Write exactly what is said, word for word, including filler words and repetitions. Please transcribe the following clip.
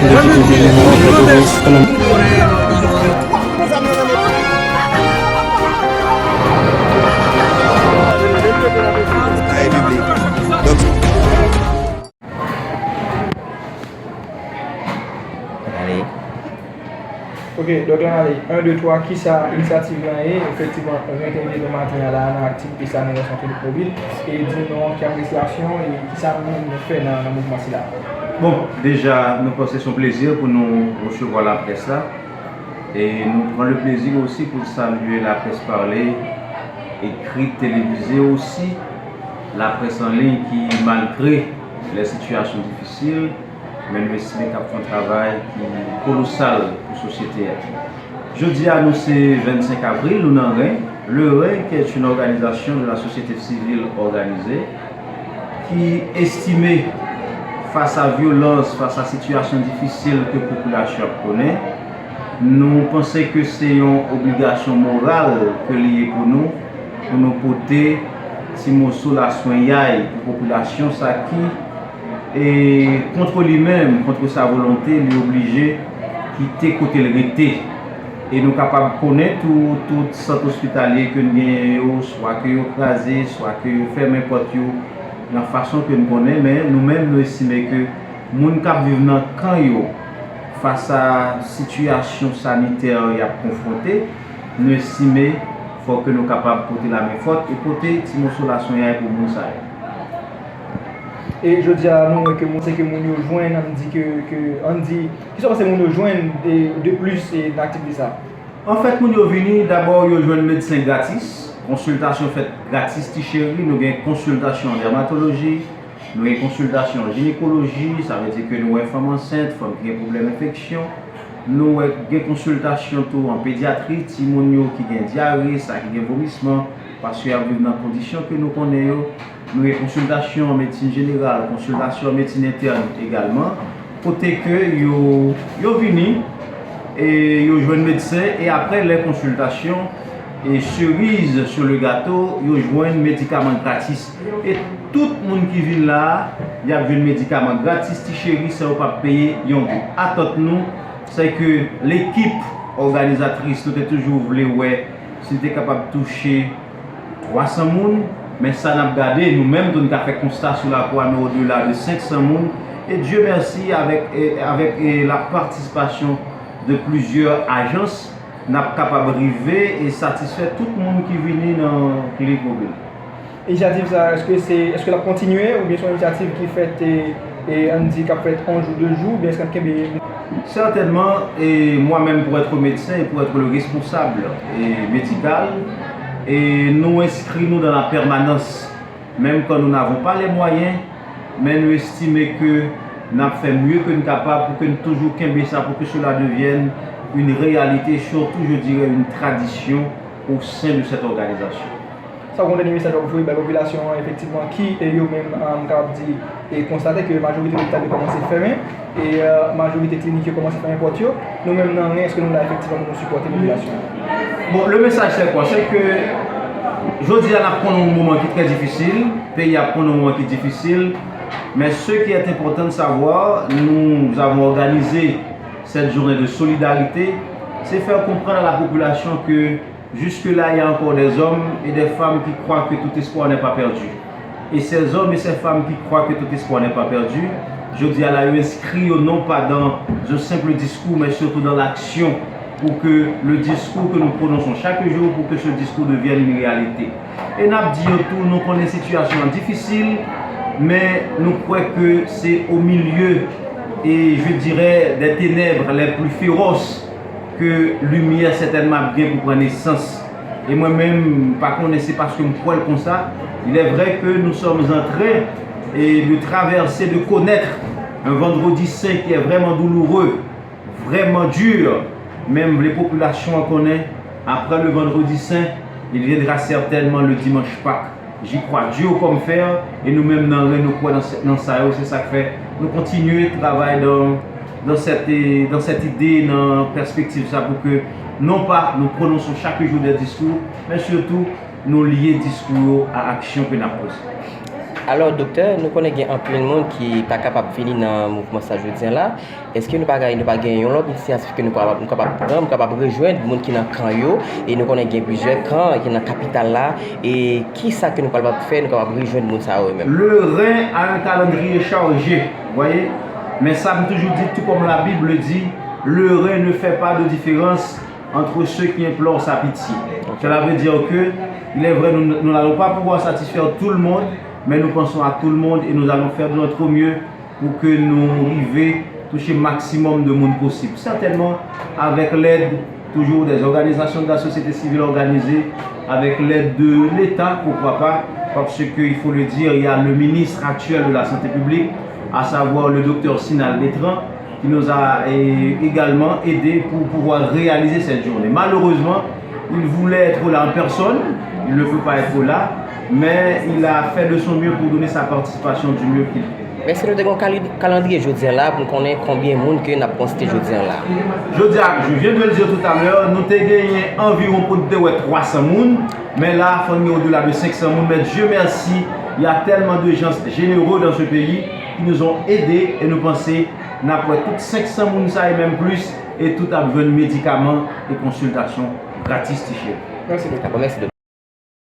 Ok, donk la, ale, en, de, twa, kisa inisyativ lan ye? Efektivman, nou te envite nou maten an la nan aktivite sa nan Resantre Lilmobil. E di nou ki apresyasyon e kisa nou menm nou fè nan, nan mouvman sila. Bon, deja, nou panse se yon plezi pou nou resevwa laprès la. E nou pran le plezi osi pou salye laprès pale, ekri, televize osi, laprès an liy ki, malgre lè sitiyasyon difisil, men nou estime k ap fè yon travay ki kolosal pou sosyete a. Jodi a, nou se vennsenk avril, nou nan ren. Le ren, qui est une organisation de la société civile organisée, ki estime, fas a vyolans, fas a sitiyasyon difisil ke popilasyon ap konnen, nou panse ke se yon obligasyon moral ke li ye pou nou, pou nou pote ti moso laswenyay pou popilasyon sa ki, e, kont li menm, kont sa volonte, li oblije kite kote l rete. E nou kapab konnen tou, tout sant ospitalye ke n genyen yo, swa ke yo kraze, swa ke yo fèmen pòt yo, nan fason ke n konnen, men nou menm, nou estime ke moun k ap viv nan kan yo, fas a sitiyasyon sanitè y ap konfwonte, nou estime fò ke nou kapab pote lamenfòt e pote ti moso laswenyay pou moun sa yo. E jodi a, nou wè ke moun, se ke moun yo jwenn, ann di ke, ke, ann di, kisa w panse moun yo jwenn de, de plis, e, nan aktivite sa? Anfèt, moun yo vini, dabò, yo jwenn medsen gratis, konsiltasyon fèt gratis, ti cheri, nou gen konsiltasyon an dèmatoloji, nou gen konsiltasyon an jinekoloji, sa vle di ke nou wè fanm ansent, fanm ki gen pwoblèm enfeksyon, nou wè gen konsiltasyon tou an pedyatri, timoun yo ki gen dyare, sa ki gen vomisman, paske y ap viv nan kondisyon ke nou konnen yo. Nou gen konsiltasyon an medsin jeneral, konsiltasyon an medsin entèn egalman, kote ke yo, yo vini e yo jwenn medsen, e apre lè konsiltasyon, e cerise sur le gâteau, yo jwenn medikaman gratis. E tout moun ki vin la a, y ap jwenn medikaman gratis, ti cheri, san yo p ap peye yon goud. Atant nou, se ke lekip òganizatris, nou te toujou vle wè si l te kapab touche twa san moun, men sa n ap gade, nou menm tou n ka fè konsta sou lakou a, nou odela de senk san moun, e Dye mèsi, avèk, e, avèk, e, la patisipasyon de plizyè ajans, n ap kapab rive e satisfè tout moun ki vini nan Klinik Mobil. Inisyativ sa, èske se, èske l ap kontinye oubyen se yon inisyativ ki fèt, e, e, ann di k ap fèt yon jou, de jou, oubyen èske n ap kenbe? Certainement, et moi-même pour être médecin et pour être le responsable, et médical, et nous inscrivons dans la permanence, même quand nous n'avons pas les moyens, men nou estime ke n ap fè mye ke n kapab pou ke n toujou kenbe sa, pou ke cela devienne une réalité, surtout, je dirais, une tradition au sein de cette organisation. Sa w gen yon dènye mesaj w ap voye bay popilasyon an, efektivman, ki, e, yo menm, e, m kapab di, e, konstate ke majorite lopital yo kòmanse fèmen, e, e, majorite klinik yo kòmanse fèmen pòt yo. Nou menm nan ren, èske nou la efektivman pou nou sipòte popilasyon an? Bon, le message c'est quoi? C'est que jodi a n ap konnen yon moman ki trè difisil, peyi a ap konnen yon moman ki difisil, mais ce qui est important de savoir, nous avons organisé cette journée de solidarité, c'est faire comprendre à la population que jusque-là, il y a encore des hommes et des femmes qui croient que tout espoir n'est pas perdu. Et ces hommes et ces femmes qui croient que tout espoir n'est pas perdu, jodi a la, yo enskri yo non pa dans un simple discours, mais surtout dans l'action, pour que le discours que nous prononçons chaque jour, pour que ce discours devienne une réalité. E n ap di yo tou, nou konnen sitiyasyon an difisil, men nou kwè ke se au milieu, et je dirais, des ténèbres les plus féroces ke limyè sètènman ap gen pou pran nesans. E mwen menm, m pa konnen, se paske m kwè l konsa. Il est vrai que nous sommes en train, et, de traverser, de connaître un vendredi saint qui est vraiment douloureux, vraiment dur. Men m vle popilasyon an konnen, après le vendredi saint, il viendra certainement le dimanche Pâques. J'y crois dur comme fer, e nou menm nan ren nou kwè nan, nan sa yo, se sa k fè nou kontinye travay dans, dans cette, dans cette idée, nan pèspektiv sa, pou ke non pa nou pwononse chak jou de diskou, men sitou nou lye diskou yo a aksyon ke n ap poze. Alò, doktè, nou konnen gen anpil moun ki pa kapab vini nan mouvman sa jodi a la. Èske nou pa, nou pa gen yon lòt inisyasyon ke nou kapab, nou kapab pran, nou kapab rejwenn moun ki nan kan yo, e nou konnen gen plizyè kan ki nan kapital la, e ki sa ke nou kapab fè, nou kapab rejwenn moun sa yo menm? Le Rhin a un calendrier chargé, vous voyez? Mais ça, je toujours dit, tout comme la Bible dit, le Rhin ne fait pas de différence entre ceux qui implorent sa pitié. Cela veut dire que, il est vrai, nous, nous n'allons pas pouvoir satisfaire tout le monde, mais nous pensons à tout le monde et nous allons faire de notre mieux pour que nous arrivions à toucher maximum de monde possible. Certainement, avec l'aide toujours des organisations de la société civile organisée, avec l'aide de l'État, pourquoi pas, parce qu'il faut le dire, il y a le ministre actuel de la Santé publique, à savoir le docteur Sinal Bétran, qui nous a eh, également aidés pour pouvoir réaliser cette journée. Malheureusement, il voulait être là en personne, il ne peut pas être là, mais il a fait de son mieux pour donner sa participation du mieux qu'il peut. Èske nou te gen yon kalandriye jodi a la pou n konnen konbyen moun ke n ap konsite jodi a la? Jodi a, je viens de le dire tout à l'heure, nous te genyen environ pou te wè twa san moun, men la, fò n gen au-delà de cinq cents moun, mais Dieu merci, il y a tellement de gens généreux dans ce pays qui nous ont aidés et nous pensons n ap wè tout cinq cents moun sa e menm plis, e tout ap jwenn medikaman e konsiltasyon gratis, ti cheri. Mèsi doktè. Dakò, mèsi doktè.